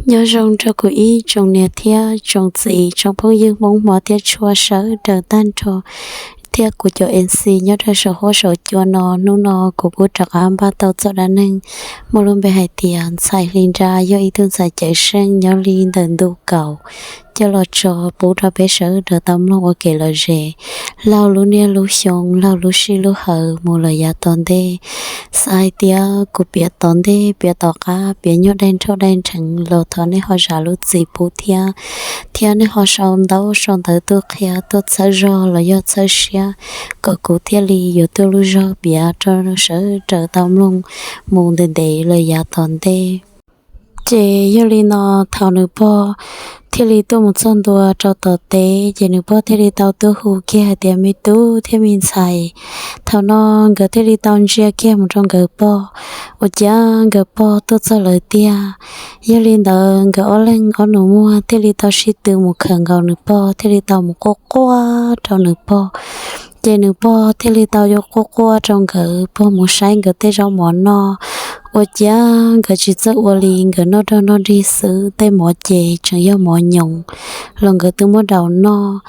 Nyob zoo rau kuv ib tsoom niam thiab tsoom txiv, tsoom phooj ywg Hmoob hmov thiab tshua sawv daws tag nrho, thiab kuv cov MC nyob rau saum huab saum cua no. Hnub no kuv kuj rov qab npaj tau txoj dab neeg muaj lub npe hais tias Ntxhais Hli Nra yog ib tug ntxhais cawm seej nyob li ntawm ntu kaum coj los tso pub rau peb sawv daws tau mloog ua kev lom zem laug lub niaj lub xyoo, laug lub sij lub hawm mus lawm yav tom ntej. Xav hais tias kuv piav tom ntej piav tom qab, piav nyuag daim nrhoj daim nrheev los thov nej ho zam lub txim pub thiab, thiab nej ho sau ntaub sau ntawv tuaj qhia, tuaj txhawb zog los yog txhawb siab, kom kuv thiaj li yuav tuaj lub zog piav rau sawv daws tau mloog mus ntev ntev lawm yav tom ntej. Ces yog li no, thaum nws pog thiaj li tuaj mus txog ntua rau tom teb, ces nws pog thiaj li tau tuaj hu kiag hais tias, Me tub thiab me ntxhais. Thaum no nkawd thiaj li tau ntsia kiag mus rau nkawd pog, ua ciav nkawd pog tuaj txog lawm tiag. Yog li ntawd, nkawd ob leeg ob nus muag thiaj li tau sib tw mus khawm nkaus nws pog, thiaj li tau mus quaj quaj rau nws pog. Ces nws pog thiaj li tau yuav quaj quaj rau nkawd pog mus saib nkawd tej zaub mov noj. Ua ciav nkawd tsis txawj ua li, nkawd noj rog noj dig xwb, tej mov ces tseem yog mov nyoos los nkawd twb muab daus noj.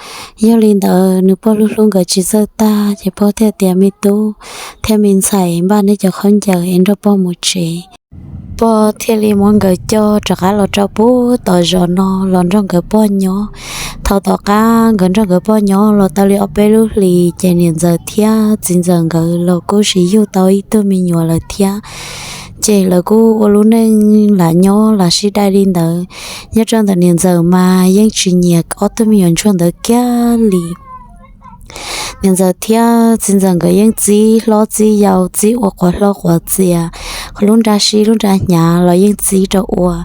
Yog li ntawd, nws pog hlub hlub nkawd tsis txawj tag, ces pog thiaj tias, Me tub thiab me ntxhais, npaj neb cov khaub ncaws es nrog pog mus tsev. Pog thiaj li muab nkawd coj rov qab los rau pub tom zos no los nrog nkawd pog nyob. Thaum tom qab nkawd nrog nkawd pog nyob los tau li ob peb lub hlis, ces niam ntxawm thiab txiv ntxawm nkawd los kuj sib yug tau ib tug me nyuam lawm thiab. Ces lawv kuj ua lub neej lam nyob lam sib dai li ntawd. Nyob rau ntawm niam ntxawm mas yeej tsis nyiam ob tug me nyuam ntsuag ntawd kiag li. Niam ntxawm thiab txiv ntxawm nkawd yeej txib hlob txib yau, txib ua quav hlob quav txias, lub nra sib lub nra hnyav los yeej txib rau ua.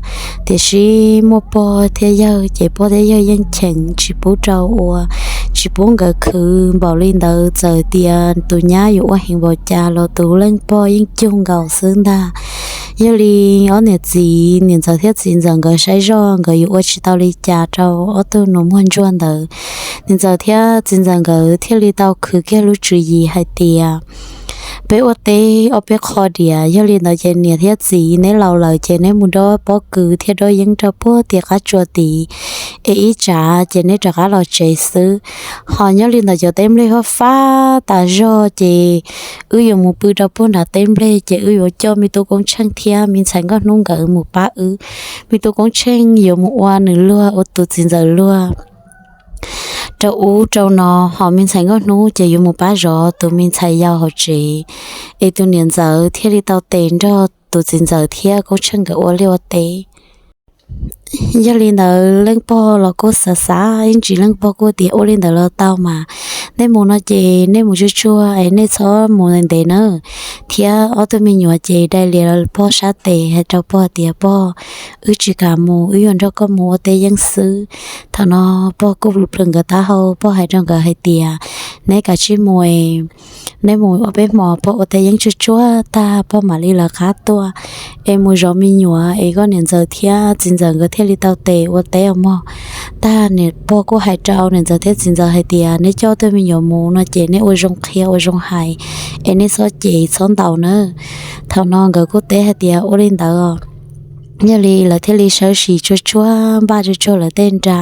Tiam sis muaj pog thiab yawg, ces pog thiab yawg yeej cheem tsis pub rau ua, tsis pub nkawd khwv npaum li ntawd. Txawm tias tus nyab yuav ua heev npaum cas los tus leej pog yeej cug nkaus xwb ntag. Yog li ob niam txiv, niam ntxawm thiab txiv ntxawm nkawd saib zoj nkawd yuav ua tsis tau li cas rau ob tug nus muag ntsuag ntawd. Niam ntxawm thiab txiv ntxawm nkawd thiaj li tau khwv kiag lub tswv yim hais tias, Peb ua teb ob peb qho diam, yog li ntawd ces niam thiab txiv neb laus lawm ces neb mus dob pob kws thiab dob yeeb rau puag tim qab tsua tid, es ib tsam ces neb rov qab los tsev xwb. Ho nyob li ntawd cov teb nplej fab fab tas zog ces wb yuav mus pw rau puag nram teb nplej, ces wb yuav coj me tub Koob Tsheej thiab me ntxhais Nkauj Hnub nkawd mus pab wb. Me tub Koob Tsheej yuav mus ua nws luag, ua tus txiv ntxawm luag rau ub rau no, ho me ntxhais Nkauj Hnub ces yuav mus pab zov tus me ntxhais yau hauv tsev. Es tus niam ntxawm thiaj li tau tes nrog tus txiv ntxawm thiab Koob Tsheej nkawd ua liaj ua teb. Yog li ntawd leej pog los kuj xav xav ib ntsis, leej pog kuj tias, Ua li ntawd los tau mas, nej mus no ces nej mus tsuag tsuag es nej txhob mus ntev nawb. Thiab ob tug me nyuam ces dai lias pog sab tes hais rau pog tias, Pog, wb tsis kam mus, wb yuav nrog koj mus ua teb yeeb xwb. Thaum no pog kuj plhws plhws nkawd taub hau, pog hais rau nkawd hais tias, Neb kav tsij mus es neb mus ob peb hmo pog ua teb yeeb tsuag tsuag tag pog mam li lawv qab tuaj es mus zov me nyuam es koj niam ntxawm thiab txiv ntxawm nkawd thiaj li tau tes ua teb ua mog. Tag pog kuj hais rau niam ntxawm thiab txiv ntxawm hais tias, Neb coj tug me nyuam mus no ces nej ua zoo qhia ua zoo hais es nej txhob cem txhob ntaus nawb. Thaum no nkawd kuj teb hais tias, Ua li ntawd. Yog li lawv thiaj li sawv tsees tsuag tsuag npaj tsuag tsuag lawv tej nra,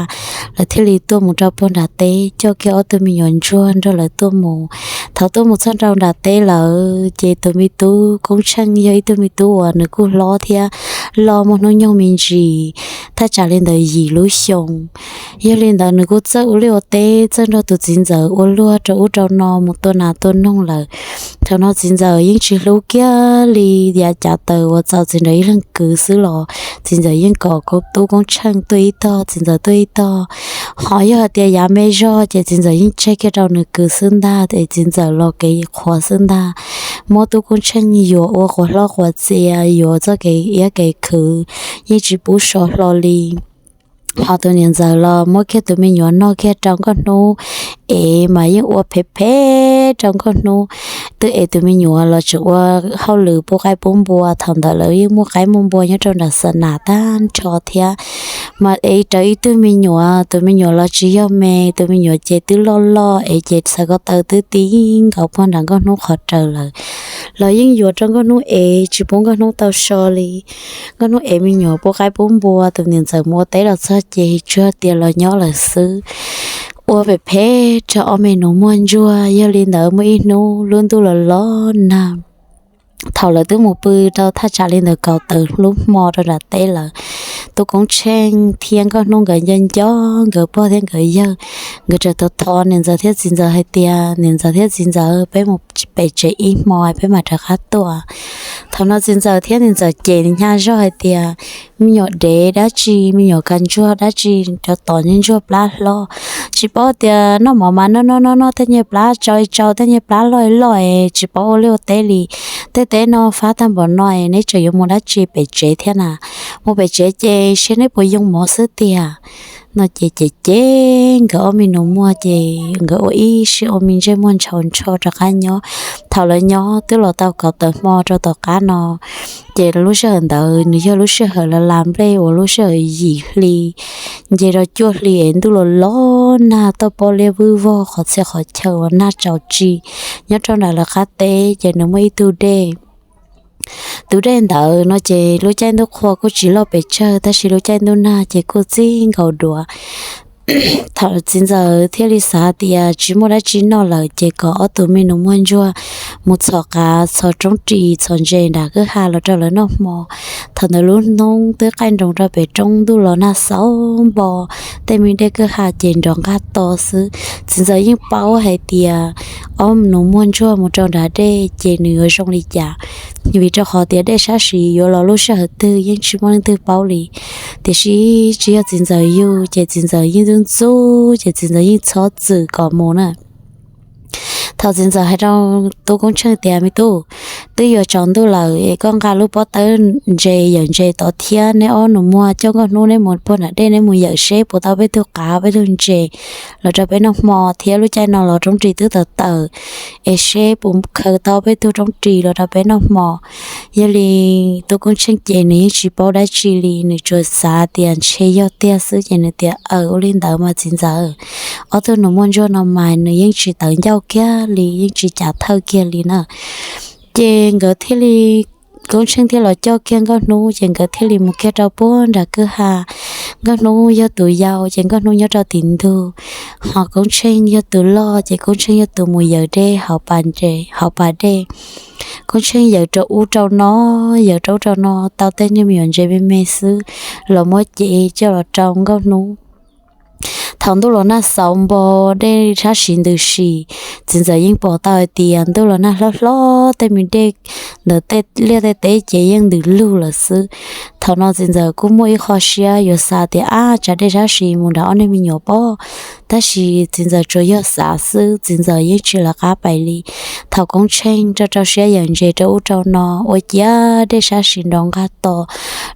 lawv thiaj li tuaj mus rau puag nram teb coj kiag ob tug me nyuam ntsuag nrog lawv tuaj mus. Thaum tuaj mus txog rau nram teb lawm ces tus me tub Koob Tsheej yog ib tug me tub uas nws kuj hlob thiab loj muaj hnub nyoog me ntsis, thaj tsam li ntawd yim lub xyoo. Yog li ntawd nws kuj txawj ua liaj ua teb, txawj nrog tus txiv ntxawm ua luag rau ub rau no mus tua nas tua noog lawm. Thaum no txiv ntxawm yeej tsis hlub kiag li, yav cav taws uas txaus txiv ntxawm ib leeg kwv xwb los txiv ntxawm yeej kom tub Koob Tsheej tuaj ib tog, txiv ntxawm tuaj ib tog. Ho yog hais tias yav me zog ces txiv ntxawm yeej tseg kiag rau nws kwv xwb ntag, es txiv ntxawm los kev qhuav xwb ntag. Muab tub Koob Tsheej yuav ua quas hlob quas txias, yuav txoj kev iab kev khwv, yeej tsis pub so hlo li. Ho tus niam ntxawm los muab kiag tus me nyuam noj kiag rau Nkauj Hnub, es mas yeej ua phem phem rau Nkauj Hnub. Twb es tus me nyuam los tseem ua hauj lwm pub qaib pub npua, thaum ntawd lawv yeej muaj qaib muaj npua nyob rau nram xa nas tag nrho thiab. mas ev rawv ib tug me nyuam, tus me nyuam los tsis yog me, tus me nyuam ces twb loj loj es ces txhais ko taw twb ti nkaus pog nram Nkauj Hnub qhov raws lawm. Los yeej yuav rau Nkauj Hnub ev, tsis pub Nkauj Hnub tau so li. Nkauj Hnub ev me nyuam pub qaib pub npua, tus niam ntxawm mus ua teb los txog ces tsuas tias los nyob lawm xwb. Ua phem phem rau ob me nus muaj ntsuag. Yog li ntawd muaj ib hnub lub ntuj los los nag, thaum lawv twb mus pw rau thaj tsam li ntawm kaum tawm lub hmo rau nram teb lawm, Tub Koob Tsheej thiab Nkauj Hnub nkawd nco nco nkawd pog thiab nkawd yawg, nkawd txawm thov thov niam ntxawm thiab txiv ntxawm hais tias, niam ntxawm thiab txiv ntxawm, peb mus pem tsev ib hmo peb mam rov qab tuaj. Thaum no txiv ntxawm thiab niam ntxawm cem hnyav zog hais tias, me nyuam dev dab tsi, me nyuam kab ntsuag dab tsi, cov tom ntsuag plab hlob, tsis paub tias noj mov mas noj noj noj noj tej niag plab, tsau tsau tej niag plab loj loj, tsis paub ua liaj ua teb li. Tej teb no fab tag npaum no neb tseem yuav mus dab tsi pem tsev thiab na? Mus pem tsev ces seb neb puas yoo mov xwb tiag. No ces cem cem nkawd ob me nus muag ces nkawd ua ib siab ua me ntsej muag ntshaus ntsho rov qab nyob. Thaum lawv nyob twb los tau kaum tawm hmo rau tom qab no, ces lub sij hawm ntawd nws yog lub sij hawm las las nplej uas lub sij hawm yim hli nce rau cuaj hli es ntuj los los nag, toj pob liab vwj vog, qhov txhia qhov chaw uas nag tsaus tsis nyob rau nram lawv qab teb ces nws muaj ib tug dej. Tus dej ntawd no ces lub caij ntuj qhua kuj tsis loj pes tsawg tab sis lub caij ntuj nag ces kuj txij nkaus duav. Thaum txiv ntxawm thiaj li xav tias tsis muaj dab tsi noj lawm ces kom ob tug me nus muag ntsuag mus txhos qav txhos roob ris txhos ntses nram kwj ha los rau lawv noj hmo. Thaum ntawd lub hnub twb qaij nroos rau pem roob, ntuj los nag xauv npo, tej me dej kwj ha ces nrov nqaj to xwb. Txiv ntxawm yeej paub hais tias ob nus muag ntsuag mus rau nram dej ces nws yuav zoo li cas, vim rau qhov tias dej sab siv yuav los lub sij hawm twg yeej tsis muaj leej twg paub li. Tiam sis tsis yog txiv ntxawm yug ces txiv ntxawm yeej ntxub ntxub ces txiv ntxawm yeej txhob txwm kom mus na. Thaum txiv ntxawm hais rau Tub Koob Tsheej tias, me tub, twb yuav tsaus ntuj lawm es koj nqa lub pob tawb ntses yawm ntses tod thiab neb ob nus muag coj Nkauj Hnub neb mus puag nram dej neb mus yawm seb puas tau peb tug qav peb tug ntses los rau peb noj hmo thiab lub caij no los roob ris twb tawm tawm es seb puas khaws tau peb tug roob ris los rau peb noj hmo. Yog li Tub Koob Tsheej ces nws yeej tsis paub dab tsi li, nws tsuas xav tias ntshe yog tiag xwb ces nws tias, aws, ua li ntawd mas txiv ntxawm. Ob tug nus muag ntsuag no mas nws yeej tsis tawv ncauj kiag li, yeej tsis cav thawj kiag li na. Ces nkawd thiaj li, Koob Tsheej thiaj los coj kiag Nkauj Hnub ces nkawd thiaj li mus kiag rau puag nram kwj ha. Nkauj Hnub yog tus yau ces Nkauj Hnub nyob rau tim ntug, ho Koob Tsheej yog tus loj ces Koob Tsheej yog tus mus yawm dej hauv pas dej. Koob Tsheej yawm rau ub rau no, yawm rau ub rau no tau tej niag me nyuam ntses me me xwb los muab cev coj los rau Nkauj Hnub. Thaum ntuj los nag xauv npo, dej sab siv ntws si, txiv ntxawm yeej pom tau hais tias ntuj los nag hlob hlob, tej me dej ntawm tej liaj tej teb ces yeej ntws lug lawm xwb. Thaum no txiv ntxawm kuj muaj ib qho siab yuav xav tias, ab, tsam dej sab siv mus nrog ob niag me nyuam pob. Tab sis txiv ntxawm tsuas yog xav xwb, txiv ntxawm yeej tsis lawv qab pais li. Thaum Koob Tsheej rau rau siab yawm ntses rau ub rau no, ua ciav dej sab siv nrov nqaj to,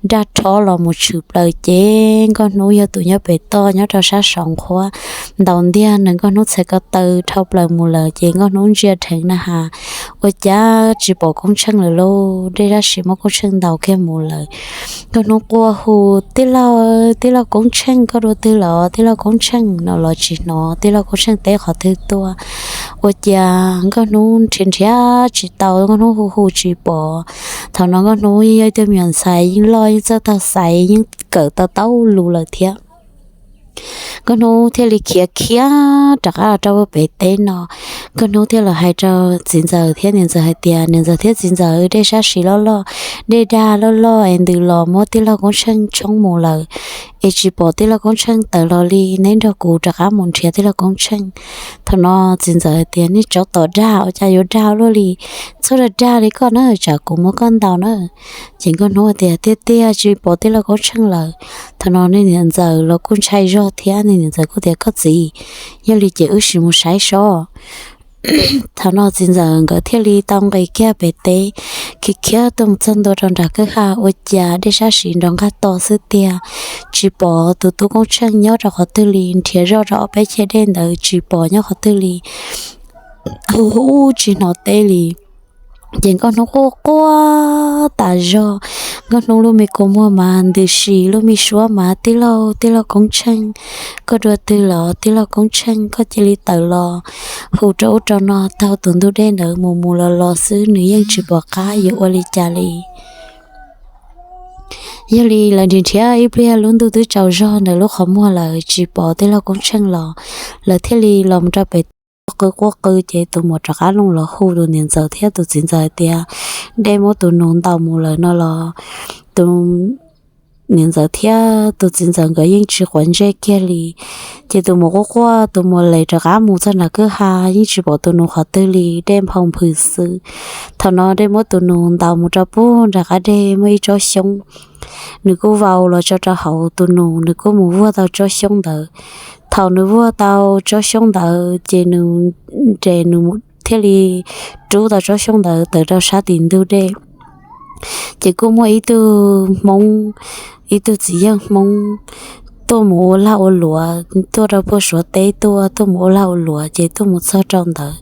daj rhob los mus tshwm plaws ces Nkauj Hnub yog tus nyob pem toj nyob rau sab saud nqhuab, ntaus ntiag nws Nkauj Hnub txhais ko taw dhau plaws mus lawm ces Nkauj Hnub ntsia dheev na has, ua ciav tsis pom Koob Tsheej lawm lauj, dej sab siv muab Koob Tsheej ntaus kiag mus lawm. Nkauj Hnub quaj hu, tij laug, tij laug Koob Tsheej, koj dua twg lawm tij laug Koob Tsheej? No los tsis hnov tij laug Koob Tsheej teb qhov twg tuaj. Ua ciav Nkauj Hnub nrhiav nrhiav tsis tau, Nkauj Hnub hu hu tsis pom. Thaum no Nkauj Hnub yeej yog ib tug me nyuam ntxhais yeej loj yeej txawj taug xaiv yeej kawm tau tau lus lawm thiab. Nkauj Hnub thiaj li khiav khiav rov qab los rau pem teb no. Nkauj Hnub thiaj los hais rau txiv ntxawm thiab niam ntxawm hais tias, niam ntxawm thiab txiv ntxawm, dej sab siv loj loj, dej dag loj loj es ntws los muab tij laug Koob Tsheej tshoob mus lawm, es tsis pom tij laug Koob Tsheej tawm los li, neb nrog kuv rov qab mus nrhiav tij laug Koob Tsheej. Thaum no txiv ntxawm hais tias, nej tsov tom dag ua cas yuav dag luaj li, txhob dag dag li koj na, tsam kuv muab koj ntaus na. Ces Nkauj Hnub tias, tiag tiag tsis pom tij laug Koob Tsheej lawm. Thaum no niam ntxawm los kuj ntshai zog thiab, niam ntxawm kuj tias, koj txiv, yog li ces wb sim mus saib seb. Thaum no txiv ntxawm nkawd thiaj li tau nqis kiag pem teb, khiav khiav tuaj mus txog ntua rau nram kwj ha, ua cas dej sab siv nrov nqaj to xwb tiag, tsis pom tus Tub Koob Tsheej nyob rau qhov twg li, nrhiav zoj rau ob peb chej dej ntawd tsis pom nyob qhov twg li, hu hu tsis hnov teb li. Ces nkauj hnub quaj quaj tas zog, nkauj hnub lub me kua muag mas ntws si lub me suab mas, Tij laug, tij laug Koob Tsheej, koj dua twg los tij laug Koob Tsheej? Koj cia li tawm los hu rau ub rau no, taug tus ntug dej ntawd mus mus los los xwb, nws yeej tsis pom qab yuav ua li cas li. Yog li lawv nrhiav nrhiav ib pliag lub ntuj twb tsaus zog ntawm lub qhov muag lawm tsis pom tij laug Koob Tsheej los, lawv thiaj li los mus rau pem, quaj qw quaj qw ces tus muam rov qab los hu tus niam ntxawm thiab tus txiv ntxawm tias, Dej muab tus nus ntaus mus lawm no los? Tus niam ntxawm thiab tus txiv ntxawm nkawd yeej tsis quav ntsej kiag li. Ces tus muam quaj quaj, tus muam lem rov qab mus txog nram kwj ha yeej tsis pom tus nus qhov twg li, dej nphau nphws xwb. Thaum no dej muab tus nus ntaus mus rau pem nram qab deg muaj ib tsob xyoob. Nws kuj vau los tso rau hauv, tus nus nws kuj mus vuag tau tsob xyoob ntawd. Thaum nws vuag tau tsob xyoob ntawd ces nws nres nws thiaj li rub tau tsob xyoob ntawd tawm rau sab tim ntug dej. Ces kuj muaj ib tug Hmoob, ib tug txiv yawg Hmoob tuaj mus ua lag ua luam, tuaj rau puag Suav teb tuaj, tuaj mus ua lag ua luam ces tuaj mus txog rau ntawd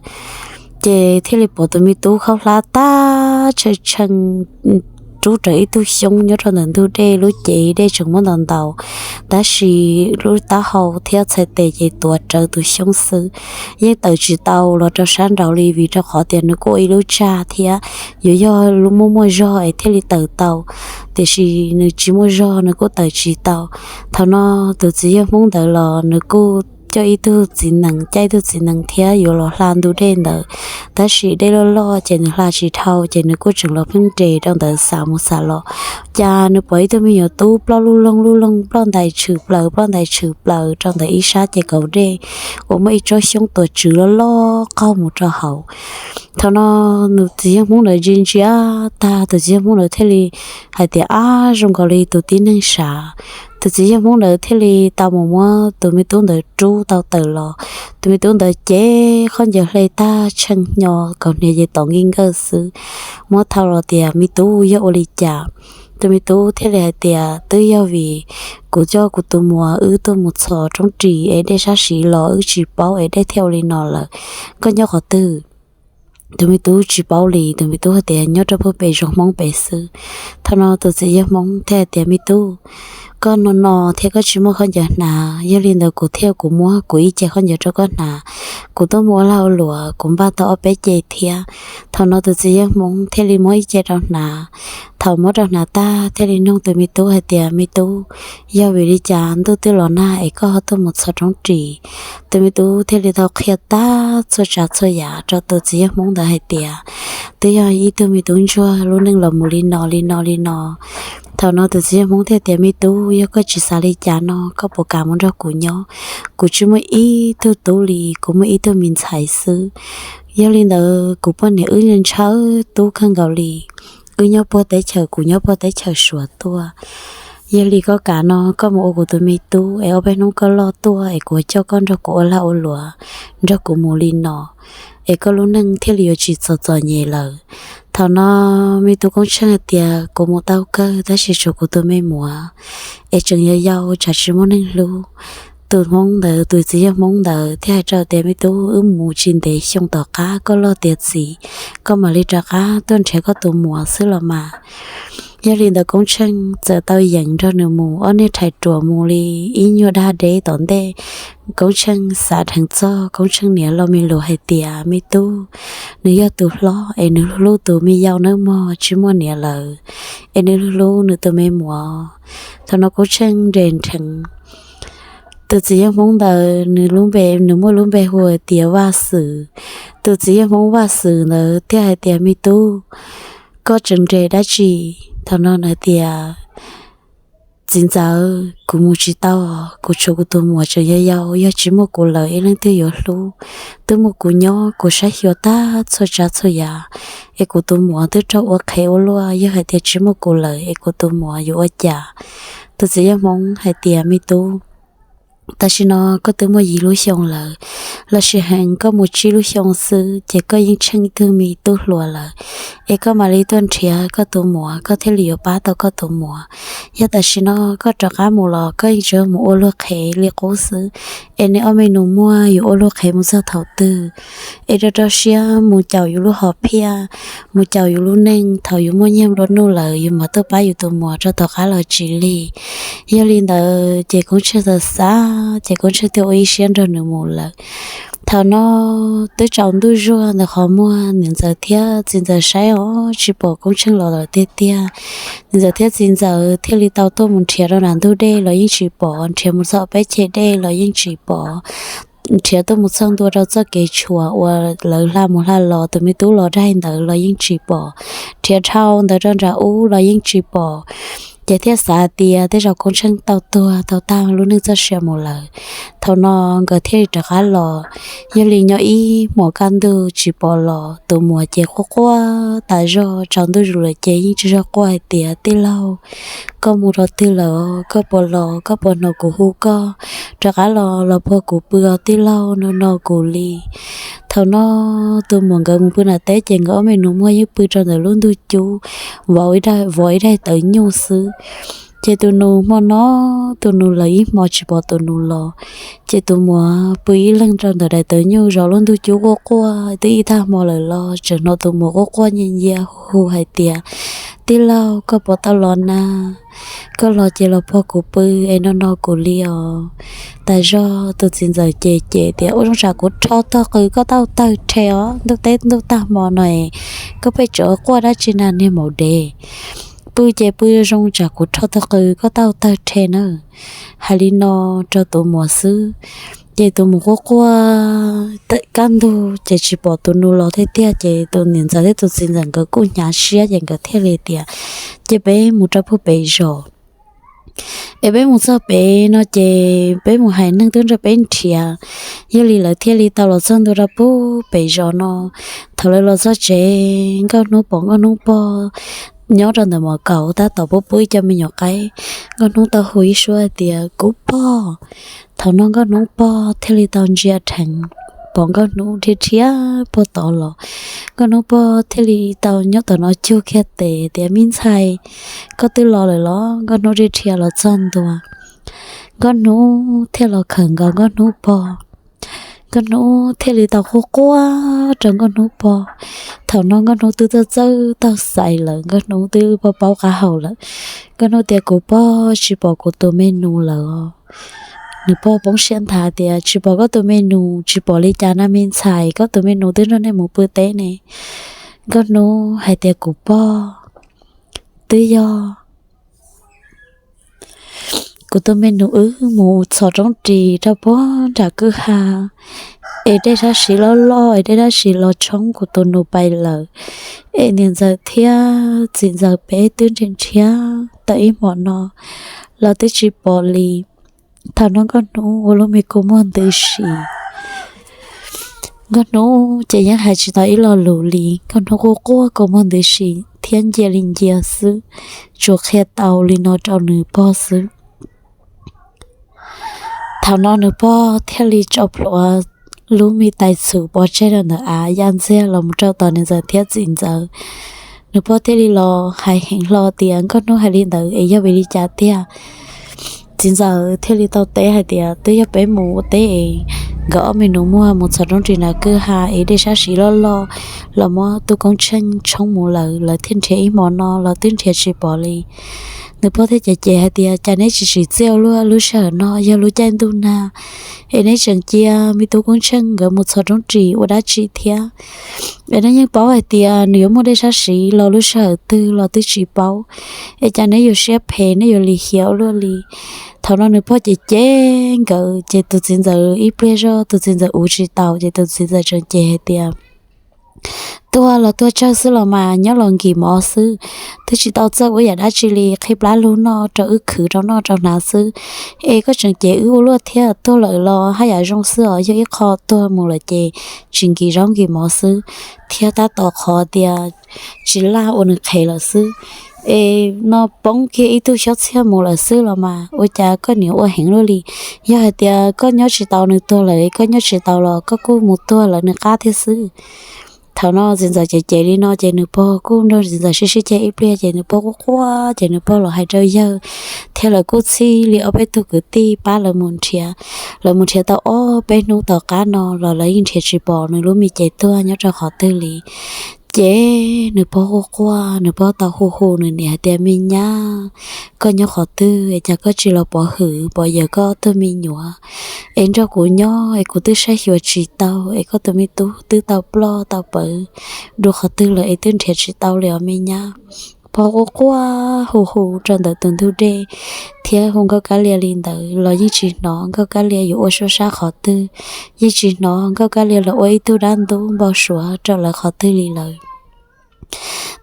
ces thiaj li pom tus me tub khaub hlab tag tshee tshee rub rawv ib tug xyoob nyob rau ntawm ntug dej, lub cev dej tseem muab ntaus ntaus, tab sis lub taub hau thiab txhais tes ces tuav rawv tus xyoob xwb, yeej tawm tsis tau los rau sab nraud li vim rau qhov tias nws kuj ua ib lub tsag thiab yuav yog muaj muaj zog es thiaj li tawm tau, tiam sis nws tsis muaj zog nws kuj tawm tsis tau. Thaum no tus txiv yawg Hmoob ntawd los nws kuj coj ib tug txiv nees, coj ib tug txiv nees thiab yuav los hla ntug dej ntawd, tab sis dej loj loj ces nws hla tsis dhau ces nws kuj tseem los pheej nres rau ntawd xav mus xav los. Cas nws pom ib tug me nyuam tub ploj lub loog lub loog, ploj ntais tshwm plaws ploj ntais tshwm plaws rau ntawm ib sab ces kaum dej uas muaj ib tsob xyoob tuav tswv loj loj qaug mus rau hauv. Thaum no nws txiv yawg Hmoob ntawd ntsia ntsia tag, tus txiv yawg Hmoob ntawd thiaj li hais tias, Ab, zoo nkaus li tus tib neeg sav. Tus txiv yawg Hmoob ntawd thiaj li tau mus muab tus me tub ntawd rub tau tawm los. Tus me tub ntawd ces khaub ncaws hle tag tshee hnyo, kaus hniav ces tom nkij nkawj xwb. Muab thau los tias, Me tub, yog ua li cas? Tus me tub thiaj li hais tias, Twb yog vim kuv coj kuv tus muam wb tuaj mus txhos roob ris es dej sab siv los wb tsis paub es dej thiaj ua li no lawm. Koj nyob qhov twg? Tus me tub tsis paub li, tus me tub hais tias, Nyob rau puag pem zos Hmoob pem xwb. Thaum no tus txiv yawg Hmoob thiaj hais tias, Me tub, koj no no thiab koj tsis muaj khaub ncaws hnav, yog li ntawd kuv thiaj kuv muab kuv ib ce khaub ncaws rau koj hnav. Kuv tuaj mus ua lag ua luam kuv npaj tau ob peb ce thiab. Thaum no tus txiv yawg Hmoob thiaj li muab ib ce rau hnav. Thaum muab rau hnav tag thiaj li nug tus me tub hais tias, Me tub, yog vim li cas ntuj twb los nag es koj ho tuaj mus txhos roob ris? Tus me tub thiaj li tau qhia tag txhua tsav txhua yam rau tus txiv yawg Hmoob ntawd hais tias, Twb yog ib tug me tub ntsuag lub neej los mus li no li no li no. Thaum no tus txiv yawg Hmoob thiaj tias, Me tub, yog koj tsis xav li cas no koj puas kam mus nrog kuv nyob? Kuv tsis muaj ib tug tub li, kuv muaj ib tug me ntxhais xwb. Yog li ntawd kuv poj niam wb ntshaw tub kawg nkaus li. Wb nyob puag teb chaws, kuv nyob puag teb chaws Suav tuaj. Yog li koj kam no koj mus ua kuv tus me tub es ob peb hnub koj loj tuaj es kuv coj koj nrog kuv ua lag ua luam, nrog kuv mus li no, es koj lub neej thiaj li yuav tsis txom txom nyem lawm. Thaum no me tub Koob Tsheej hais tias, Kuv mus tau kawg tab sis tshuav kuv tus me muam es tseem yau yau tsam tsis muaj neeg hlub. Tus Hmoob ntawd, tus txiv yawg Hmoob ntawd thiaj hais rau tias, Me tub, wb mus tsis ntev xyoo tom qab koj loj tiav txiv, koj mam li rov qab tuaj nrhiav koj tus muam xwb los mas. Yog li ntawd Koob Tsheej txawm tau yeem nrog nws mus, ob niag rhais ruam mus li ib nyuag dag deb tom ntej. Koob Tsheej xav dheev txog Koob Tsheej niam los me lus hais tias, Me tub, nws yog tus hlob es nws hlub tus me yau nawb mog, tsis muaj niam lawm, es nws hlub nws tus me muam. Thaum no Koob Tsheej nres nrheev. Tus txiv yawg Hmoob ntawd nws lub npe, nws muaj lub npe hu tias Vaj Xwm. Tus txiv yawg Hmoob Vaj Xwm ntawd thiaj hais tias, Me tub, koj tseem nres dab tsi? Thaum no nws tias, Txiv ntxawm, kuv mus tsis tau, kuv tshuav kuv tus muam tseem yau yau, yog tsis muaj kuv lawm ib leej twg yuav hlub? Twb muaj kuv nyob kuv saib xyuas tag txhua tsav txhua yam, es kuv tus muam twb raug ua qhev ua luaj, yog hais tias tsis muaj kuv lawm es kuv tus muam yuav ua cas? Tus txiv yawg Hmoob hais tias, Me tub, Tam sim no koj twb muaj yim lub xyoo lawm, los sis heev koj mus tsib lub xyoo xwb ces koj yeej tsheej ib tug me tub hluas lawm, es koj mam li tuaj nrhiav koj tus muam koj thiaj li yuav pab tau koj tus muam. Yog tam sim no koj rov qab mus los koj yeej tsuas mus ua luag qhev li qub xwb, es neb ob me nus muag yuav ua luag qhev mus txog thaum twg? Es rau rau siab mus caum yus lub hom phiaj, mus caum yus lub neej, thaum yus muaj nyiaj nplua nuj lawm yus mam tuaj pab yus tus muam rau tom qab los tsis lig. Yog li ntawd ces Koob Tsheej xav xav ces Koob Tsheej thiaj ua ib siab nrog nws mus lawm. Thaum no twb tsaus ntuj zuag ntawm qhov muag, niam ntxawm thiab txiv ntxawm saib os tsis pom Koob Tsheej los lawm tiag tiag. Niam ntxawm thiab txiv ntxawm thiaj li tau tuaj mus nrhiav rau nram ntug dej los yeej tsis pom, nrhiav mus txog peb ceg dej los yeej tsis pom, nrhiav tuaj mus txog ntua rau txoj kev tshuam uas lawv hla mus hla los tus me tub los daig ntawd los yeej tsis pom, nrhiav dhau ntawd rau nram ub los yeej tsis pom. Ces thiaj xav tias tej zaum Koob Tsheej tau tuag tau tag lub neej txoj sia mus lawm. Thaum no nkawd thiaj li rov qab los. Yog li nyob ib hmos kaj ntug tsis pom los, tus muam ces quaj quaj tas zog, tsaus ntuj zus lawm ces yeej tsis zog quaj hais tias tij laug, koj mus rau twg lawm? Koj puas los? Koj puas hnov kuv hu koj rov qab los, los puag kuv pw os tij laug, no no kuv li. Thaum no tus muam nkawd mus pw nram teb ces nkawd ob me nus muag yeej pw rau ntawm lub ntug cub, vov ib daig tawv nyuj xwb. Ces tus nus hmo no, tus nus lawm ib hmos tsis pom tus nus los, ces tus muam pw ib leeg rau ntawm daim tawv nyuj zov lub ntug cub quaj quaj twb ib tag hmo lawm los tseem hnov tus muam quaj quaj nyias nyias hu hais tias, tij laug, koj puas tau los na? Koj los ces los puag kuv pw es no no kuv li os. Tas zog tus txiv ntxawm ces cem tias, ua zoo tsam kuv rho tog qws koj tau tawg rhe os, ntuj teb ntuj tag hmo no es koj pheej tseem quaj dab tsi na niag maum dev? Pw ces pw zoo tsam kuv rho tog qws koj tau tawg rhe na. Hais li no rau tus muam xwb, ces tus muam quaj quaj kaj ntug ces tsis pom tus nus los tiag tiag ces tus niam ntxawm thiab tus txiv ntxawm nkawd kuj hnyav siab ces nkawd thiaj li tias, ces peb mus rau puag pem zos es peb mus txog pem no ces peb mus hais neeg tuaj nrog peb nrhiav. Yog li lawv thiaj li tau los txog ntua rau puag pem zos no. Thaum lawv los txog tsev, Nkauj Hnub pom Nkauj Hnub pog nyob rau ntawm mos kaum tab tom pub pub ib co me nyuam qaib. Nkauj Hnub tau hu ib suab hais tias, kuv pog. Thaum no Nkauj Hnub pog thiaj li tau ntsia dheev, pom Nkauj Hnub dhia dhia puag tod los. Nkauj Hnub pog thiaj li tau nyob tom no cug kiag tes tias, me ntxhais, koj twb los lawm los? Nkauj Hnub dhia dhia los txog ntua, Nkauj Hnub thiaj los khawm nkaus Nkauj Hnub pog. Nkauj Hnub thiaj li tau quaj quaj rau Nkauj Hnub pog. Thaum no Nkauj Hnub twb txawj txawj taug xaiv lawm, Nkauj Hnub twb paub paub qab hau lawm. Nkauj Hnub tias, kuv pog, tsis pom kuv tus me nus lawm os. Nws pog poob siab nthav tias, tsis pom koj tus me nus tsis pom li cas na me ntxhais, koj tus me nus twb nrog nej mus pw teb ne. Nkauj Hnub hais tias, kuv pog, twb yog kuv tus me nus wb mus txhos roob ris rau puag nram kwj ha, es dej sab siv loj loj es dej sab siv los tshoob kuv tus nus pais lawm. Es niam ntxawm thiab txiv ntxawm peb twb nrhiav nrhiav tau ib hmos no los twb tsis pom li. Thaum no Nkauj Hnub ua lub me kua muag ntws si. Nkauj Hnub ces yeej hais tsis tau ib lo lus li, Nkauj Hnub quaj quaj kua muag ntws si thiab ncia li ncia xwb, tsuas qhia tau li no rau nws pog xwb. Thaum no nws pog thiaj li tso plhuav lub me tais txhuv pov tseg rau ntawm av, ya ntxiag los mus rau tom niam ntxawm thiab txiv ntxawm. Nws pog thiaj li los hais heev hlo tias, Nkauj Hnub hais li ntawd es yog vim li cas tiag? Txiv ntxawm thiaj li tau teb hais tias, twb yog peb mus ua teb es nkawd ob me nus muag mus txhos roob ris nram kwj ha es dej sab siv loj loj los muab tub Koob Tsheej tshoob mus lawm, lawv thiaj nrhiav ib hmo no los twb nrhiav tsis pom li. Nws pog thiaj cem cem hais tias, cas neb tsis tsim txiaj ua luaj, lub sij hawm no yog lub caij ntuj nag es neb tseem cia me tub Koob Tsheej nkawd mus txhos roob ris ua dab tsi thiab? Es neb yeej paub hais tias nws yuav muaj dej sab siv los lub sij hawm twg los twb tsis paub, es cas neb yuav siab phem, neb yuav lim hiam ua luaj li. Thaum no nws pog cem cem nkawd ces tus txiv ntxawm ib pliag zog tus txiv ntxawm uv tsis tau ces tus txiv ntxawm tseem cem hais tias, tuag los tuag tsawg xwb los mas nyob los nkim mov xwb, twb tsis tau txawj ua yam dab tsi li, qhib plab lug noj rau wb khwv rau noj rau hnav xwb. Es koj tseem cem wb ua luaj thiab, tuag lawm los haj yam zoo xwb os, yog ib qho tuag mus lawm ces tsis nkim zaub nkim mov xwb, thiab tab tom qhov tias tsis laj ua nws qhev lawm xwb. es no poob kiag ib tug xyob txhiaj mus lawm xwb los mas ua cas koj niam ua heev luaj li? Yog hais tias koj nyob tsis tau nws tuag lawm, koj nyob tsis tau los koj kuj mus tuag lawv nws qab thiab xwb. Thaum no txiv ntxawm cem cem li no ces nws pog kuj nrog txiv ntxawm sib sib ceg ib pliag ces nws pog quaj quaj ces nws pog los hais rau yawg, thiab lawv kuj txhij li ob peb tug kwv tij pab lawv mus nrhiav. Lawv mus nrhiav tau ob peb hnub tom qab no los lawv yeej nrhiav tsis pom nws lub me cev tuag nyob rau qhov twg li. Ces nws pog quaj quaj, nws pog tau hu hu nws niam hais tias, Me nyab, koj nyob qhov twg es cas koj tsis los pov hwm pov yawm koj ob tug me nyuam es nrog kuv nyob es kuv twb saib xyuas tsis tau es koj tus me tub twb tau ploj tau pawv dua qhov twg lawm es twb nrhiav tsis tau li os me nyab. Pog quaj quaj hu hu rau ntawm tus ntug dej thiab hu Nkauj Kab Lia li ntawd los yeej tsis hnov Nkauj Kab Lia yuav ua suab sab qhov twg, yeej tsis hnov Nkauj Kab Lia los ua ib tug dab ntub npau suav rau lawv qhov twg li lawm.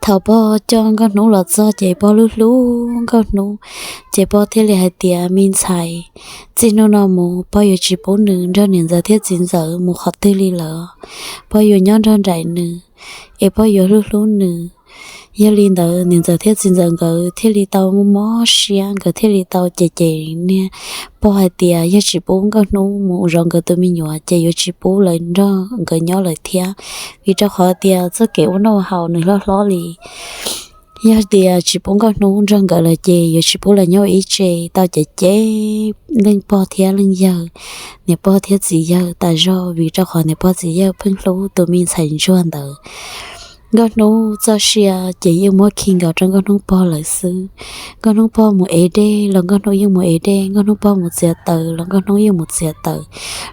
Thaum pog coj Nkauj Hnub los txog ces pog hlub hlub Nkauj Hnub, ces pog thiaj li hais tias, Me ntxhais, txij hnub no mus pog yuav tsis pub nws nrog niam ntxawm thiab txiv ntxawm mus qhov twg li lawm. Pog yuav nyob nrog nraim nws, es pog yuav hlub hlub nws. Yog li ntawd niam ntxawm thiab txiv ntxawm nkawd thiaj li tau mob siab, nkawd thiaj li tau cem cem niag pog hais tias yog tsis pub Nkauj Hnub mus zov nkawd tus me nyuam ces yuav tsis pub lawv nrog nkawd nyob lawm thiab, vim rau qhov tias txoj kev ua noj ua haus nws hlob hlob li. Yog tias tsis pub Nkauj Hnub nrog nkawd lawm ces yuav tsis pub lawv nyob ua ib tse. Tau cem cem leej pog thiab leej yawg, niam pog thiab txiv yawg tas zog, vim rau qhov niam pog txiv yawg pheej hlub tus me ntxhais ntsuag ntawd. Nkauj Hnub txoj sia ces yeej muab khi nkaus rau Nkauj Hnub pog lawm xwb. Nkauj Hnub pog mus ev dej los Nkauj Hnub yeej mus ev dej, Nkauj Hnub pog mus txiav taws los Nkauj Hnub yeej mus txiav taws.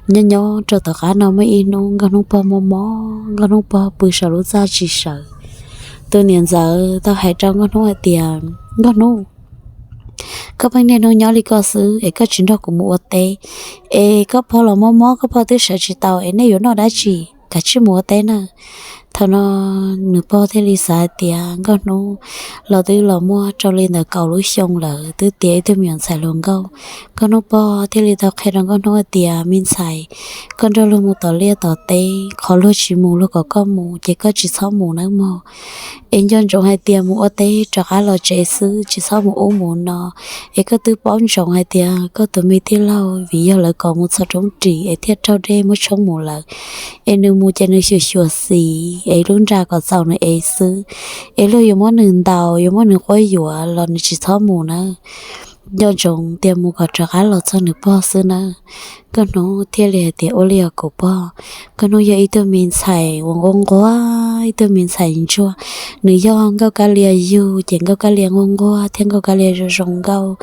Nyob nyob rau tom qab no muaj ib hnub Nkauj Hnub pog mob mob, Nkauj Hnub pog pw saum lub txaj tsis sawv. Tus niam ntxawm tau hais rau Nkauj Hnub hais tias, Nkauj Hnub, koj pheej niaj hnub nyob li koj xwb es koj tsis nrog kuv mus ua teb, es koj pog los mob mob koj pog twb sawv tsis tau es nej yuav noj dab tsi? Kav tsij mus ua teb nawb. Thaum no nws pog thiaj li xav hais tias Nkauj Hnub los twb los muaj rau li ntawm kaum lub xyoo lawm, twb tiav ib tug me nyuam ntxhais hluas nkauj. Nkauj Hnub pog thiaj li tau qhia rau Nkauj Hnub hais tias, Me ntxhais, koj nrog luag mus tom liaj tom teb, qhov luag tsis mus luag kom koj mus ces koj tsis txhob mus nawb mog. Es nco ntsoov hais tias mus ua teb rov qab los tsev xwb, tsis txhob mus ub mus no. Es koj twb paub ntsoov hais tias koj tus me tij laug vim yog lawv kom mus txog roob ris es thiaj raug dej muab tshoob mus lawm, es nws mus ces nws xyuam xyuam xim es lub nra kom txaus nws ev xwb. Es luag yuav muab nws ntaus, yuav muab nws quab yuam los nws tsis txhob mus nawb. Nco ntsoov tias mus kom rov qab los txog nws pog xwb nawb. Nkauj Hnub thiaj li hais tias, Ua li os kuv pog. Nkauj Hnub yog ib tug me ntxhais uas nquag nquag, ib tug me ntxhais ntsuag. Nws yog Nkauj Kab Lia yug ces Nkauj Kab Lia nquag nquag thiab Nkauj Kab Lia zoo zoo nkauj,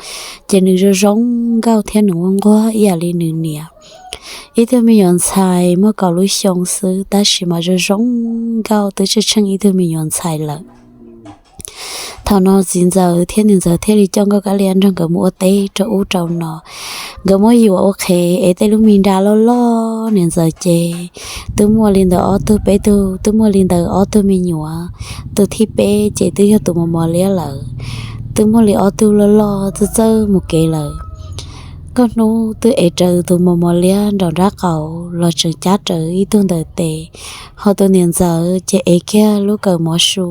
ces nws zoo zoo nkauj thiab nws nquag nquag ib yam li nws niam. Ib tug me nyuam ntxhais muaj kaum lub xyoo xwb tab sis mas zoo zoo nkauj twb tsheej tsheej ib tug me nyuam ntxhais lawm. Thaum no txiv ntxawm thiab niam ntxawm thiaj li coj Nkauj Kab Lia nrog nkawd mus ua teb rau ub rau no. Nkawd muab yuam ua qhev es tej lub me nra loj loj, niam ntxawm ces twb muaj li ntawm ob tug peb tug, twb muaj li ntawm ob tug me nyuam. Tus thib peb ces twb yog tus mos mos liab lawm, twb muaj li ob tug loj loj txawj txawj mus kev lawm. Nkauj Hnub twb ev raws tus mos mos liab nraum nraub qaum los tseem cab raws ib tug ntawm tes, ho tus niam ntxawm ces ev kiag lub kawm mov su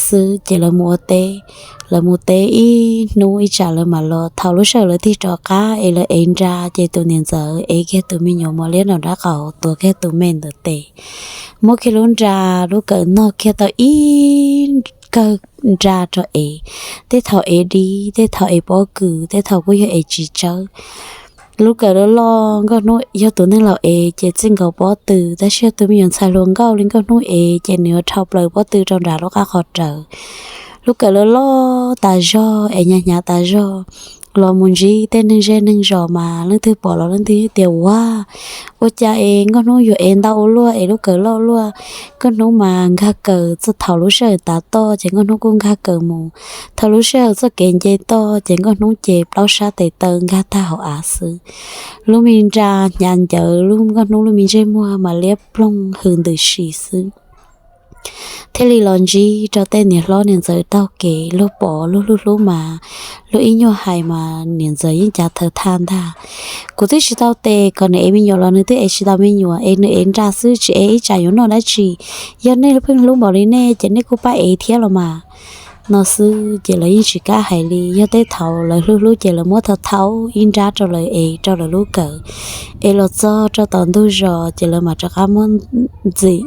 xwb ces lawv mus ua teb. Lawv mus teb ib hnub ib tsam lawv mam los. Thaum lub sij hawm lawv tig rov qab es lawv ev nra ces tus niam ntxawm ev kiag tus me nyuam mos liab nraum nraub qaum tuav kiag tus me ntawm tes, muab kiag lub nra, lub kawm nog kiag tau ib kawm nra rau ev. Tej thaum ev dib, tej thaum ev pob kws, tej thaum kuj yog ev txiv tsawb. Lub kawm loj loj, Nkauj Hnub yog tus neeg laus ev ces txij nkaus pob tw, tab sis yog tus me nyuam ntxhais hluas nkauj li Nkauj Hnub ev ces nws yuav dhau plaws pob tw rau nram lub qab qhov rawv. Lub kawm loj loj tas zog es hnyav hnyav tas zog, los mus ntsib tej neeg zej neeg zos mas leej twg pom los leej twg tias, Ua, ua cas es Nkauj Hnub yuav ev ntau ua luaj es lub kawm loj luaj. Nkauj Hnub mas nkag kawm txog thaum lub sij hawm tav toj ces Nkauj Hnub kuj nkag kawm mus. Thaum lub sij hawm txoj kev nce toj ces Nkauj Hnub ces plaub sab tes taw nkag tag hauv av xwb. Lub me nra hnyav ncawv, lub Nkauj Hnub lub me ntsej muag mas liab ploog hws ntws si xwb. Thiaj li los ntsib rau tej niam hlob niam ntxawm taug kev, luag pom luag hlub hlub mas luag ib nyuag hais mas niam ntxawm yeej cav thaw thaj ntag. Kuv twb tsis tau tes kom nws ev me nyuam los nws twb ev tsis tau me nyuam, es nws ev nra xwb tsis ev ib tsam yuav noj dab tsi. Yog nej pheej hlub npaum li nej ces nej kuj pab ev thiab los mas. no xwb ces lawv yeej tsis kam hais li. Yog tej thaum lawv hlub hlub ces lawv muab thau thau ib nrab rau lawv es rau lawv lub kawm, es los txog rau tom ntug zos ces lawv mam rov qab muab ntxim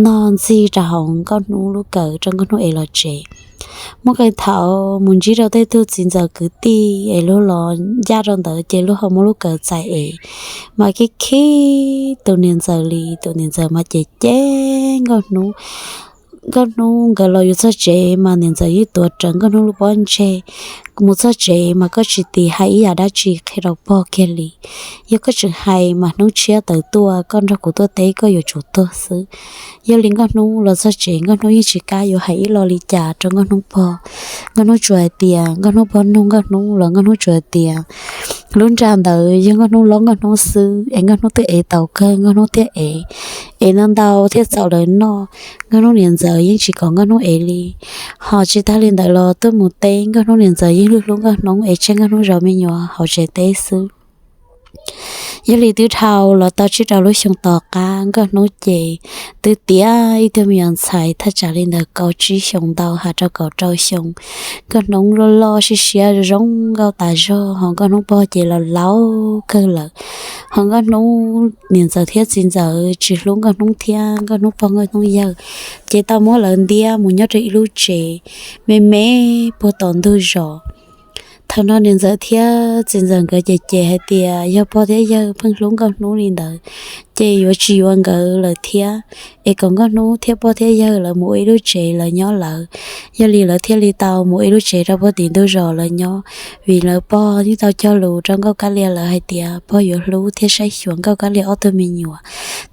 noj ntxig rau hauv Nkauj Hnub lub kawm rau Nkauj Hnub es los tsev. Muaj qee thaum mus ntsib rau tej tug txiv ntxawm kwv tij es luag los ncaj rau ntawd ces luag ho muab lub kawm txais es mas khib khib tus niam ntxawm li. Tus niam ntxawm mas cem cem Nkauj Hnub. Nkauj Hnub nkawd los yuav txog tsev mas niam ntxawm yeej tuav rawv Nkauj Hnub lub pob ntseg. Mus txog tsev mas koj tsis tis hais ib yam dab tsi qhia rau pog kiag li. Yog koj tseem hais mas hnub tshiab tawm tuaj koj nrog kuv tuaj teb koj yuav tsum tuag xwb. Yog li Nkauj Hnub los txog tsev Nkauj Hnub yeej tsis kam yuav hais ib lo li cas rau Nkauj Hnub pog. Nkauj Hnub tsuas hais tias Nkauj Hnub pog nug Nkauj Hnub los Nkauj Hnub tsuas hais tias lub nra ntawd yog Nkauj Hnub loj Nkauj Hnub xwb es Nkauj Hnub twb ev tau kawg Nkauj Hnub thiaj ev, ev ntau ntau thiaj txaus lawv noj. Nkauj Hnub niam ntxawm yeej tsis kom Nkauj Hnub ev li. Ho tsis tag li ntawd los tuaj mus teb Nkauj Hnub niam ntxawm yeej hlub hlub Nkauj Hnub es tseg Nkauj Hnub zov me nyuam hauv tsev teb xwb. Yog li twb dhau los tau tsib rau lub xyoo tom qab Nkauj Hnub ces twb tiav ib tug me nyuam ntxhais thaj tsam li ntawm kaum tsib xyoos ntau has rau kaum rau xyoo. Nkauj Hnub loj loj siab siab zoo nkauj tas zog ho Nkauj Hnub pog ces los laus kawg lawm. Ho Nkauj Hnub niam ntxawm thiab txiv ntxawm tsis hlub Nkauj Hnub thiab Nkauj Hnub pog Nkauj Hnub yawg ces tau muab lawv ntiab mus nyob rau ib lub tsev me me puag tom ntug zos. Thaum no niam ntxawm thiab txiv ntxawm nkawd ces cem hais tias yog pog thiab yawg pheej hlub Nkauj Hnub li ntawd ces yuav tsis yuav nkawd lawm thiab, es kom Nkauj Hnub thiab pog thiab yawg lawv mus ua ib lub tsev lawv nyob lawv. Yog li lawv thiaj li tau mus ua ib lub tsev rau puag tim ntug zos lawv nyob, vim lawv pog yeej tau cog lus rau Nkauj Kab Lia lawv hais tias pog yuav hlub thiab saib xyuas Nkauj Kab Lia ob tug me nyuam,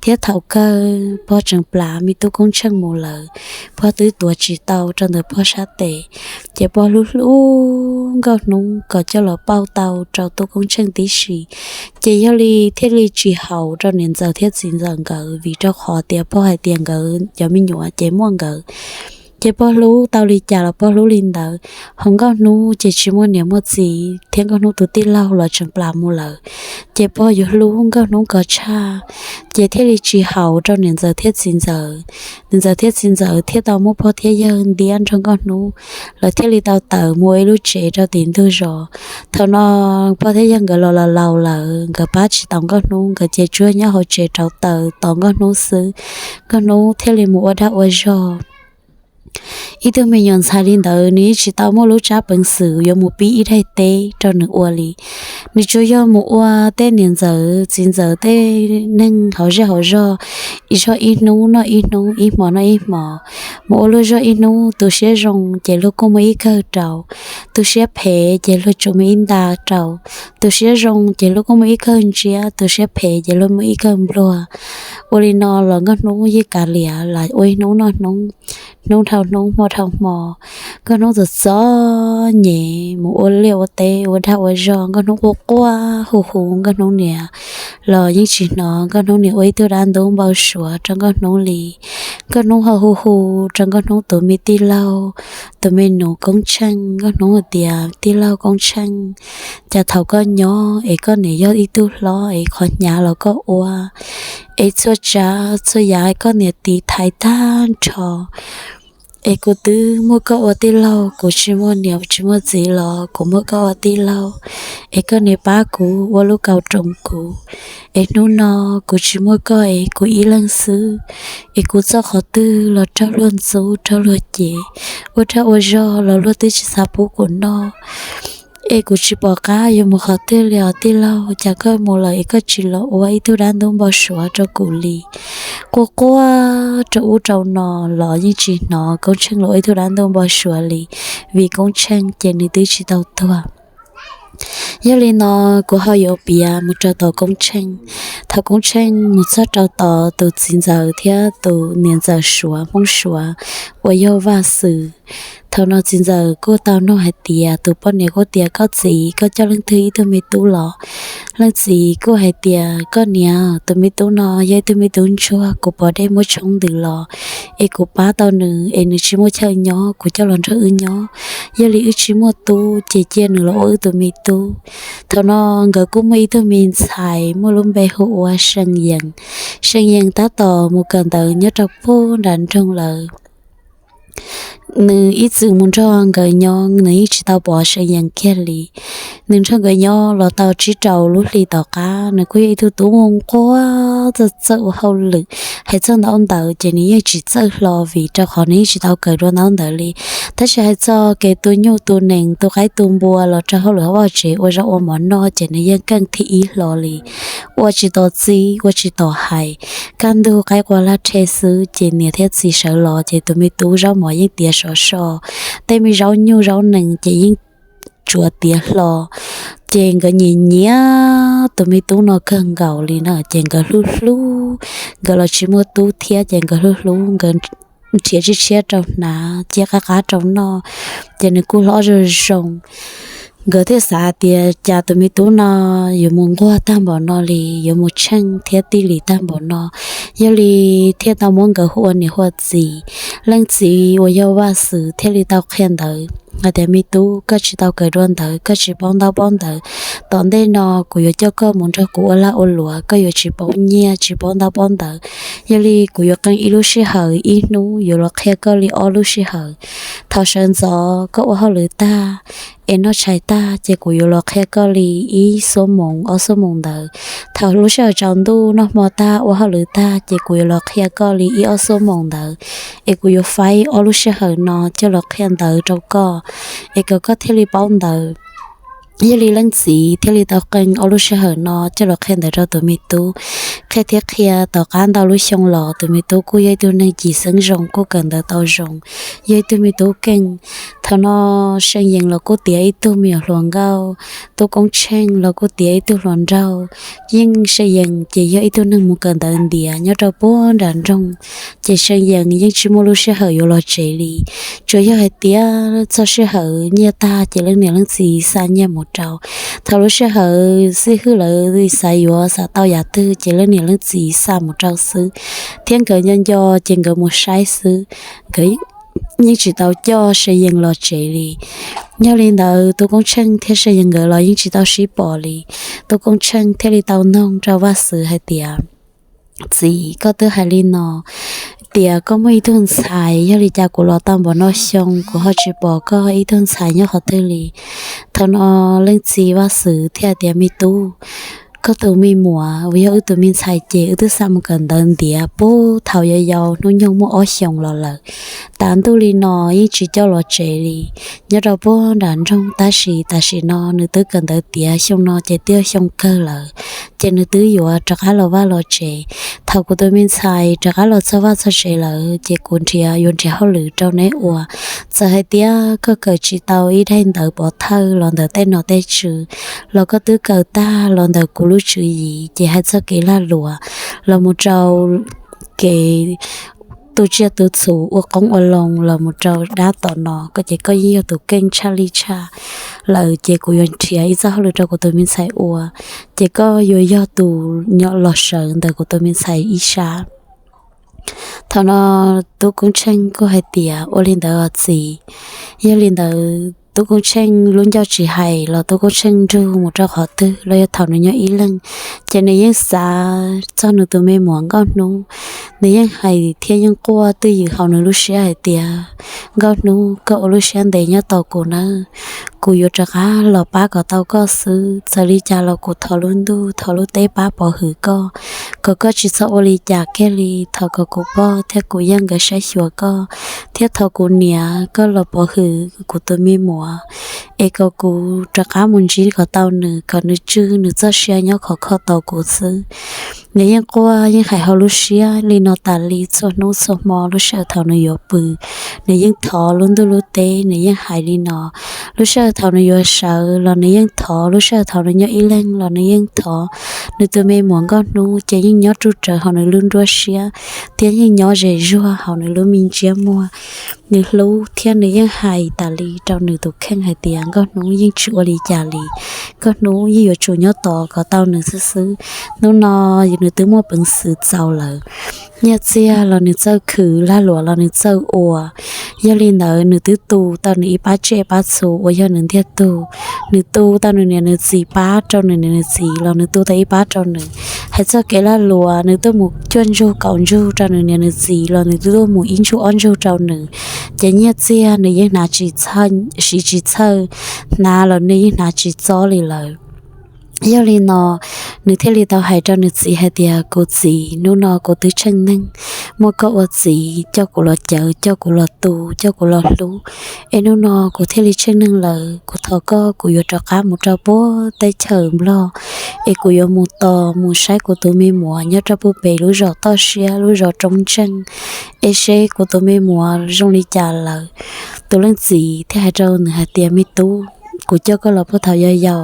thiab thaum kawg pog tseem plam me tub Koob Tsheej mus lawm, pog twb tuav tsis tau rau ntawm pog sab tes. Ces pog hlub hlub Nkauj Hnub kom coj los pauj tau rau tub Koob Tsheej tib si. Ces yog li thiaj li tsis haum rau niam ntxawm thiab txiv ntxawm nkawd vim rau qhov tias pog hais tias nkawd cov me nyuam ces muaj nkawd. Ces pog hlub tau li cas los pog hlub li ntawd. Ho Nkauj Hnub ces tsis muaj niam muaj txiv thiab Nkauj Hnub tus tij laug los tseem plam mus lawm. Ces pog yuav hlub Nkauj Hnub kom tshaj, ces thiaj li tsis haum rau niam ntxawm thiab txiv ntxawm. Niam ntxawm thiab txiv ntxawm thiaj tau muab pog thiab yawg ntiab nrog Nkauj Hnub, lawv thiaj li tau tawm mus ua ib lub tsev rau tim ntug zos. Thaum no pog thiab yawg nkawd los laus laus lawm, nkawd pab tsis tau Nkauj Hnub, nkawd ces tsuas nyob hauv tsev rauv taws tos Nkauj Hnub xwb. Nkauj Hnub thiaj li mus ua dag ua zog. Ib tug me nyuam ntxhais li ntawd nws yeej tsis tau muaj lub tsab peev xwm yuav mus pib ib daim teb rau nws ua li. Nws tsuas yog mus ua tej niam ntxawm txiv ntxawm tej neeg hauv zej hauv zog, ib zog ib hnub noj ib hnub, ib hmos noj ib hmos. Mus ua luag zog ib hnub, tus siab zoo ces luag kuj muaj ib kawg rau, tus siab phem ces luag tsuas muaj ib nta rau, tus siab zoo ces luag kuj muaj ib kawg ntsiab, tus siab phem ces luag muaj ib kawg npluag. Ua li no los Nkauj Hnub yeej kav liam lam ua ib hnub noj hnub, hnub dhau hnub hmo dhau hmo. Nkauj Hnub txom txom nyem mus ua liaj ua teb ua dag ua zog, Nkauj Hnub quaj quaj hu hu Nkauj Hnub niam los yeej tsis hnov Nkauj Hnub niam ua ib tug dab ntub npau suav rau Nkauj Hnub li. Nkauj Hnub ho hu hu rau Nkauj Hnub tus me tij laug, tus me nus Koob Tsheej, Nkauj Hnub hais tias tij laug Koob Tsheej, cas thaum koj nyob es koj niam yog ib tug hlob es qhov hnyav los koj ua, es txhua tsav txhua yam koj niam tiv thaiv tag nrho. Es kuv twb muaj koj ua tij laug, kuv tsis muaj niam tsis muaj txiv los kuv muaj koj ua tij laug, es koj niam pab kuv ua lub kaus roos kuv. Es hnub no kuv tsis muaj koj es kuv ib leeg xwb, es kuv txoj qhov twg los raug luag ntxub raug luag cem, ua dag ua zog los luag twb tsis xav pub kuv noj. Es kuv tsis pom qab yuav mus qhov twg li os tij laug, cas koj mus lawm es koj tsis los ua ib tug dab ntub npau suav rau kuv li. Quaj quaj rau ub rau no los yeej tsis hnov Koob Tsheej los ua ib tug dab ntub npau suav li, vim Koob Tsheej ces nws twb tsis tau tuag. Yog li no kuv ho yuav piav mus rau tom Koob Tsheej. Thaum Koob Tsheej mus txog rau tom tus txiv ntxawm thiab tus niam ntxawm Suav Hmoob Suav uas yog Vaj Xwm. Thaum no txiv ntxawm kuj tau nug hais tias, tus poj niam kuj tias, koj txiv, koj coj leej twg ib tug me tub los? Leej txiv kuj hais tias, koj niam, tus me tub no yog ib tug me tub ntsuag kuv pov dej muab tshoob ntws los, es kuv pab tau nws es nws tsis muaj chaw nyob, kuv coj los nrog wb nyob. Yog li wb tsis muaj tub ces cia nws los ua wb tus me tub. Thaum no nkawd kuj muaj ib tug me ntxhais muaj lub npe hu ua See Yees. See Yees tab tom mus kawm ntawv nyob rau puag nram nroog lawm. nws ib txwm mus nrog nkawd nyob, nws yeej tsis tau pom See Yees kiag li. Nws nrog nkawd nyob los tau tsib rau lub hlis tom qab, nws kuj yog ib tug tub nquag txawj txawj ua hauj lwm. Hais txog ntaub ntawv ces nws yeej tsis txawj hlo vim rau qhov nws yeej tsis tau kawm dua ntaub ntawv li. Tab sis hais txog kev tu nyuj tu nees, tu qaib tu npua los rau hauj lwm hauv vaj tsev ua zaub ua mov noj ces nws yeej keej thib ib hlo li. Ua tsis tau txib, ua tsis tau hais, kaj ntug qaib qua laj rhe xwb ces niam thiab txiv sawv los ces tus me tub zaub mov yeej tiav sov so, tej me zaub nyuj zaub nees ces yeej tsuav tiav hlo. Ces nkawd nyiam nyiam tus me tub no kawg nkaus li na, ces nkawd hlub hlub. Nkawd los tsis muaj tub thiab ces nkawd hlub hlub, nkawd nrhiav tshiab tshiab rau hnav, cia qab qab rau noj, ces nws kuj hlob zoo zoo. Nkawd thiaj xav tias cas tus me tub no yuav mus nquag tag npaum no li, yuav mus tsheej thiab tij lis tag npaum no. Yog li thiaj tau muab nkawd hu ua niam hu ua txiv. Leej txiv uas yog Vaj Xwm thiaj li tau qhia ntawv hais tias, me tub, koj tsis tau kawm dua ntawv, koj tsis paub ntaub paub ntawv. Tom ntej no kuv yuav coj koj mus nrog kuv ua lag ua luam, koj yuav tsis paub nyiaj tsis paub ntaub paub ntawv. Yog li kuv yuav qee ib lub sij hawm ib hnub, yuav los qhia koj li ob lub sij hawm. Thaum sawv ntxov koj ua hauj lwm tag es noj tshais tag ces kuv yuav los qhia koj li ib xuab moos ob xuab moos ntawd. Thaum lub sij hawm tsaus ntuj noj hmo tag ua hauj lwm tag ces kuv yuav los qhia koj li ib ob xuab moos ntawd. Es kuv yuav faib ob lub sij hawm no coj los qhia ntawv rau koj, es kom koj thiaj li paub ntawv. Yog li leej txiv thiaj li tau qee ob lub sij hawm no coj los qhia ntawv rau tus me tub. Qhia thiab qhia tom qab ntau lub xyoo los tus me tub kuj yog ib tug neeg cim xeeb zoo, kuj kawm ntawv tau zoo, yog ib tug me tub keej. Thaum no See Yees los kuj tiav ib tug me nyuam hluas nkauj, Tub Koob Tsheej los kuj tiav ib tug hluas nraug. Yeej See Yees ces yog ib tug neeg mus kawm ntawv ntiav nyob rau puag nram nroog, ces See Yees yeej tsis muaj lub sij hawm yuav los tsev li. Tsuas yog hais tias txog sij hawm nyiaj tag ces leej niam leej txiv xa nyiaj mus rau. Thaum lub sij hawm xib hwb lawv xav yuav xav tau yam twg ces leej niam leej txiv xa mus rau xwb, thiab nkawd nco nco ces nkawd mus saib xwb, nkawd yeej tsis tau coj See Yees los tsev li. Yog li ntawd Tub Koob Tsheej thiab See Yees nkawd los yeej tsis tau sib pom li. Tub Koob Tsheej thiaj li tau noog rau Vaj Xwm hais tias, txiv, koj twb hais li no tias koj muaj ib tug ntxhais, yog li cas kuv los tau npaum no xyoo kuv ho tsis pom koj ib tug ntxhais nyob qhov twg li? Thaum no leej txiv Vaj Xwm thiaj tias, me tub, koj tus me muam uas yog wb tus me ntxhais ces wb twb xa mus kawm ntawv ntiav puag thaum yau yau hnub nyoog muaj ob xyoos los lawm. Tav ntuj li no yeej tsis coj los tsev li, nyob rau puag nram nroog, tab sis tam sim no nws twb kawm ntawv tiav xyoo no ces twb yog xyoo kawg lawm, ces nws twb yuav rov qab los vaj los tsev. Thaum kuv tus me ntxhais rov qab los txog vaj txog tsev lawm ces kuv nrhiav yuav nrhiav hauj lwm rau neb ua. Txawm hais tias koj kawm tsis tau ib daim ntawv pov thawj los ntawm tej nom tej tswv, los koj twb kawm tag los ntawm kuv lub tswv yim, ces hais txog kev lag luam los mus rau kev tu tsiaj tu txhu, ua qoob ua loo los mus rau dab tom no, koj ces koj yeej yog tus keej tshaj li tshaj lawm, ces kuv yuav nrhiav ib txoj hauj lwm rau kuv tus me ntxhais ua, ces koj yuav yog tus nyom los sawv ntawm kuv tus me ntxhais ib sab. Thaum no Tub Koob Tsheej kuj hais tias, ua li ntawd os txiv. Yog li ntawd Tub Koob Tsheej lub ncauj tsis hais los Tub Koob Tsheej nrug mus rau qhov twg los yog thaum nws nyob ib leeg, ces nws yeej xav txog nws tus me muam Nkauj Hnub. Nws yeej hais thiab yeej quaj twj ywm hauv nws lub siab hais tias, Nkauj Hnub, koj ua lub siab ntev nyob tos kuv nawb, kuv yuav rov qab los pab kom tau koj xwb. Txawm li cas los kuv thov lub ntuj thov lub teb pab pov hwm koj, kom koj tsis txhob ua li cas kiag li. Thov kom kuv pog thiab kuv yawg nkawd saib xyuas koj, thiab thov kuv niam koj los pov hwm kuv tus me muam, es kom kuv rov qab mus ntsib kom tau nws, kom nws tswj nws txoj sia nyob khov kho tos kuv xwb. Nws yeej quaj yeej hais hauv lub siab li no tas li txhua hnub txhua hmo. Lub sij hawm thaum nws yuav pw, nws yeej thov lub ntuj lub teb, nws yeej hais li no. Lub sij hawm thaum nws yuav sawv los nws yeej thov, lub sij hawm thaum nws nyob ib leeg los nws yeej thov. Nws tus me muam Nkauj Hnub ces yeej nyob ruj rawv hauv nws lub nruab siab, thiab yeej nyob ze zuag hauv nws lub me ntsiab muag. Nws hlub thiab nws yeej hais tas li rau nws tus kheej hais tias Nkauj Hnub yeej tsis ua li cas li, Nkauj Hnub yeej yuav tsum nyob tos kom tau nws xwb xwb. Hnub no nws twb muaj peev xwm txaus lawm, nyiaj txiag los nws txawj khwv, lag luam los nws txawj ua. Yog li ntawd nws twb tu tau nws ib pab tsiaj ib pab txhu uas yog nws ntiag tug, nws tu tau nws niam nws txiv pab rau nws niam nws txiv los nws tu tau ib pab rau nws. hais txoj kev lag luam, nws tuaj mus cuaj ntsug kaum ntsug rau nws niam nws txiv los nws twb tuaj mus ib ntsug ob ntsug rau nws, ces nyiaj txiag nws yeej hnav tsis txhawj, siv tsis txhawj hnav los nws yeej hnav tsis txob li lawm. Yog li no, nws thiaj li tau hais rau nws txiv hais tias, Kuv txiv, hnub no kuv twb tsheej neeg muaj koj ua txiv coj kuv los cawv, coj kuv los tu, coj kuv los hlub, es hnub no kuv thiaj li tsheej neeg lawm. Kuv thov koj, kuv yuav rov qab mus rau puag teb chaws Nplog, es kuv yuav mus tos mus saib kuv tus me muam nyob rau puag pem lub zos toj siab, lub zos Roob Ntseej, es seb kuv tus me muam zoo li cas lawm. Tus leej txiv thiaj hais rau nws hais tias, Me tub, kuv coj koj los puag thaum yau yau,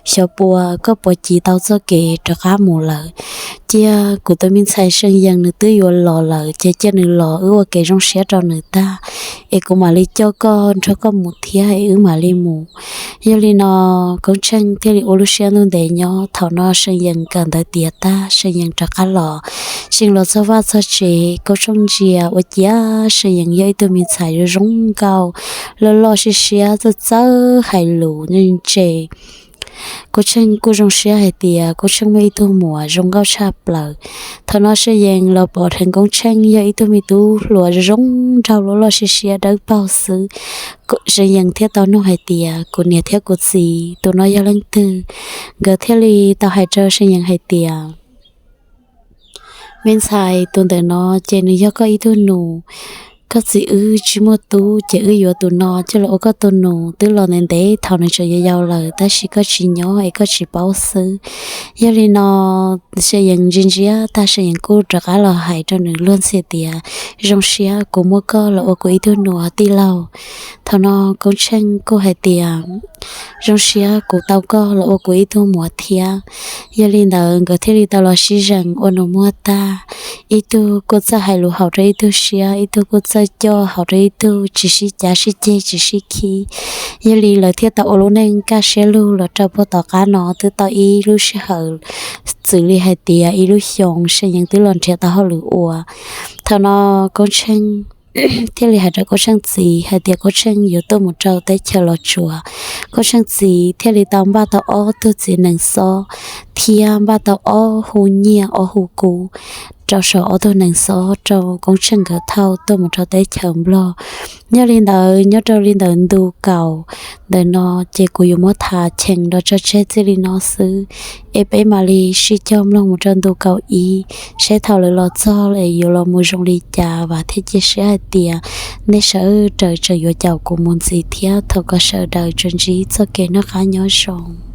xyov puas koj puas civ tau txoj kev rov qab mus lawm. Cia kuv tus me ntxhais See Yees nws twb yuav los lawm, ces cia nws los wb ua kev zoo siab rau nws tag, es kuv mam li coj koj nrog koj mus thiab es wb mam li mus. Yog li no, Koob Tsheej thiaj li ua lub siab ntuj ntev nyob. Thaum no See Yees kawm ntawv tiav tag, See Yees rov qab los. See Yees los txog vaj txog tsev, Koob Tsheej ntsia ua ciav See Yees yog ib tug me ntxhais zoo zoo nkauj, loj loj siab siab, txawj txawj hais lus ntse. Koob Tsheej kuj zoo siab hais tias Koob Tsheej muaj ib tug muam zoo nkauj tshaj plaws. Thaum no See Yees los pom dheev Koob Tsheej yog ib tug me tub hluas zoo nraug, loj loj siab siab, dawb paug xwb. See Yees thiaj tau nug hais tias, Kuv niam thiab kuv txiv, tus no yog leej twg? Nkawd thiaj li tau hais rau See Yees hais tias, Me ntxhais, tus ntawm no ces nws yog koj ib tug nus. Koj txiv wb tsis muaj tub, ces wb yuav tus no coj los ua koj tus nus. Twb los ntev ntev thaum nws tseem yau yau lawm, tab sis koj tsis nyob es koj tsis paub xwb. Yog li no, See Yees ntsia ntsia tag, See Yees kuj rov qab los hais rau nws luag ntxhi tias, Zoo siab kuv muaj koj los ua kuv ib tug nus tij laug. Thaum no Koob Tsheej kuj hais tias, Zoo siab kuv tau koj los ua kuv ib tug muam thiab. Yog li ntawd, nkawd thiaj li tau los sib zees ua nus muag tag. Ib tug kuj txawj hais lus haum rau ib tug siab, ib tug kuj txawj coj haum rau ib tug, tsis sib cav sib ceg, tsis sib khib. Yog li lawv thiaj tau ua lub neej kaj siab lug los rau puag tom qab no twb tau ib lub sij hawm, txwm li hais tias ib lub xyoos, See Yees twb los nrhiav tau hauj lwm ua. Thaum no Koob Tsheej thiaj li hais rau Koob Tsheej txiv hais tias Koob Tsheej yuav tuaj mus rau teb chaws Los Tsuas. Koob Tsheej txiv thiaj li tau npaj tau ob tug txiv nees xob thiab npaj tau ob hu nyiaj ob hu kub rau saum ob tug nees xob rau Koob Tsheej nkawd thauj tuaj mus rau teb chaws Nplog. Yog li ntawd, nyob rau li ntawm ntu kaum ntawm no, ces kuv yuav muab tham cheem rau tso tseg txij li no xwb, es peb mam li sib cog mloog mus rau ntu kaum ib, seb thaum lawv los txog es yuav los mus zoo li cas, vam thiab cia siab hais tias nej sawv daws tseem yuav caum kuv mus ntxiv thiab. Thov kom sawv daws tsuas ntsib txoj kev noj qab nyob zoo.